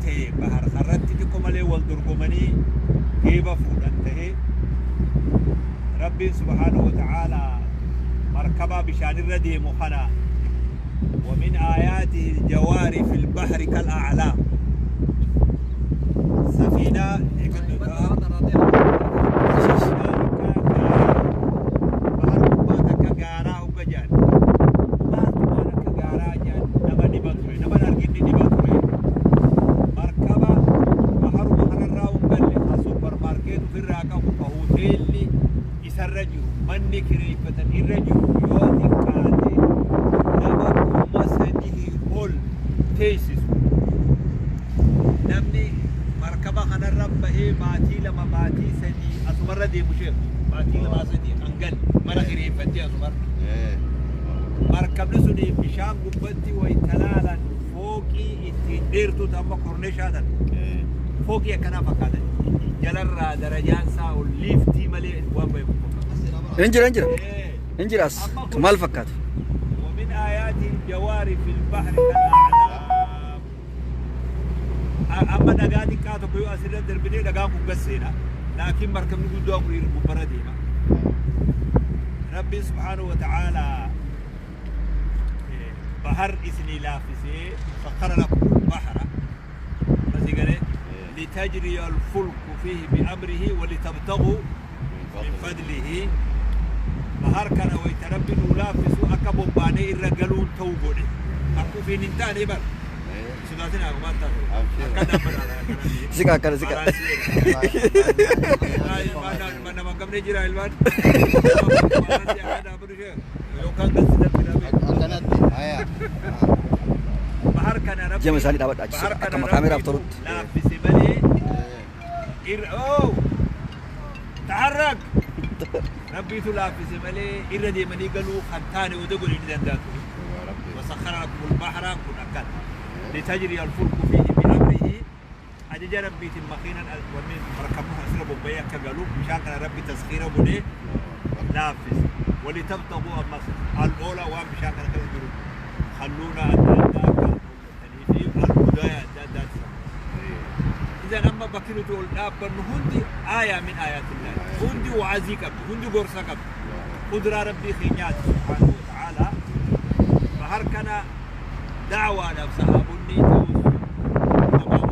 ta'e bahar irratti xiqqoo malee wal dorgomanii geeba fuudhan ta'e, Rabbiin subhaanahu wa ta'aalaa markaba bishaanirra deemu kana, ومن آياته الجوار في البحر كالأعلام. سفينة bahar gubbaa takka gaaraa hogga jedhan, maaltu waan akka gaaraa jedhan nama dhiba ture, nama arginni dhiba ture. Markaba baharuma kanarraa hin galle, ka supermarket ofirraa qabu, ka hoteelli isarra jiru, manni kireeffatan irra jiru, yoo xiqqaate nama 3000 ol teessisu. Namni markaba kanarra bahee baatii 2, baatii 3 asumarra deemu, sheek, baatii 2, 3 kan galle mana kireeffattee asumarra. Markabni suni bishaan gubbatti waytalaalan fooqii ittiin dheertuu amma korneeshaa tan fooqii akkanaa fakkaatan jalarraa darajaan isaa ol liiftii malee waan bahe kun fakkaata. Hin jira, hin jira. Hin jira as. Maal fakkaata? ومن آياته الجوار في البحر كالأعلام. Amma dhagaa xiqqaa tokko yoo asirra darbinee dhagaan kun gasseena. Laakiin markabni guddaan kun gubbarra deema. Rabbiin subhaanahu wa ta'aalaa bahar isinii laaffisee, سخر لكم البحر بس قال لتجري الفلك فيه بأمره ولتبتغوا من فضله. Bahar kana wayta Rabbi nuu laaffisu akka bobbaanee irra galuun ta'u godhe. Akka ofiin hin taane bar. Sodaatin akumaan taate. Akka dhaabbata. Siqa akkana siqa. Nama hin qabne jira ilmaan. Akka dhaabbatu ishee yookaan galsi darbina beeku. Akkanatti haya. Bahar kana Rabbi Jama isaanii dhaabadha achi bahar siqa kana akkama kaameraaf Rabbitu tolutti. laaffise malee irra, oh, taharrak, Rabbiitu laaffise malee irra deemanii galuu kan taane odoo godhe ni danda'a ture. وسخر لكم البحر kun akkan لتجري الفلك فيه بأمره, ajaja Rabbiitiin makiinan wanni markabni asirra bobba'ee akka galu bishaan kana Rabbi taskhiira godhee laaffise. ولتبتغوا, ammas al'oola waan bishaan kana keessa jiru, halluuna adda addaa akka mul'atanii fi albuudaa adda addaati. إذن amma bakki nuti ol dhaabbannu hundi آية من آيات الله, hundi wa'azii qabdi, hundi gorsa qabdi, qudraa Rabbii keenyaati subhaanahu wa ta'aalaa. Bahar kana da'waadhaaf sahaabonni ta'us